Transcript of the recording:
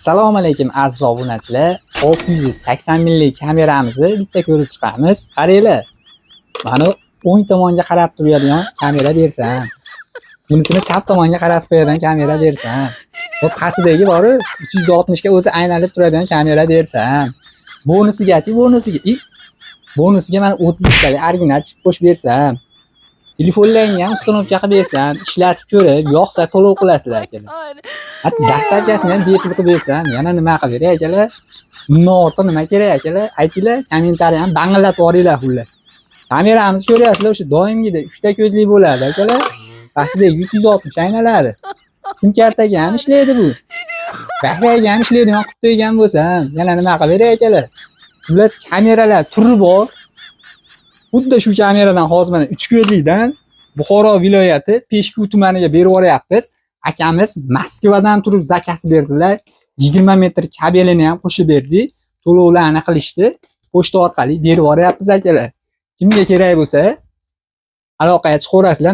Assalomu alaykum, aziz obunachilar. 680 minglik kameramizni bitta ko'rib chiqamiz. Qaranglar. Mana, o'ng tomonga qarab turadigan kamera bersam. Bunisini chap tomonga qarab qo'yadigan kamera bersam. Bu pastidagi boru 360 ga o'zi aylanib turadigan kamera bersam. Bonusigachi, bonusiga bonusiga mana 32 talik original chip qo'shib bersam. Telefonlarga ham установка qilib bersam, ishlatib ko'rib, yoqsa to'lov qilasizlar, akalar. Hatto доставка sini ham bepul qilib bersam, yana nima qilib beray, akalar? Bundan ortiq nima kerak, akalar? Aytinglar, kommentariy ham bang'illatib yuboringlar xullas. Kameramizni ko'ryapsizlar, o'sha doimgidek 3 ta ko'zli bo'ladi, akalar. Pastidagi 360 aynaladi. Sim kartaga ham ishlaydi bu. Wi-Fi'ga ham ishlaydigan qilib qo'ygan bo'lsam, yana nima qilib beray, akalar? Xullas, kameralar turi bor. Xuddi shu kameradan hozir mana 3 ko'zlikdan Buxoro viloyati Peshku tumaniga berib yuboryapmiz. Akamiz Moskvadan turib заказ berdilar. 20 metr kabelini ham qo'shib berdik. To'lovlarni qilishdi. Pochta orqali berib yuboryapmiz, akalar. Kimga kerak bo'lsa, aloqaga chiqaverasizlar.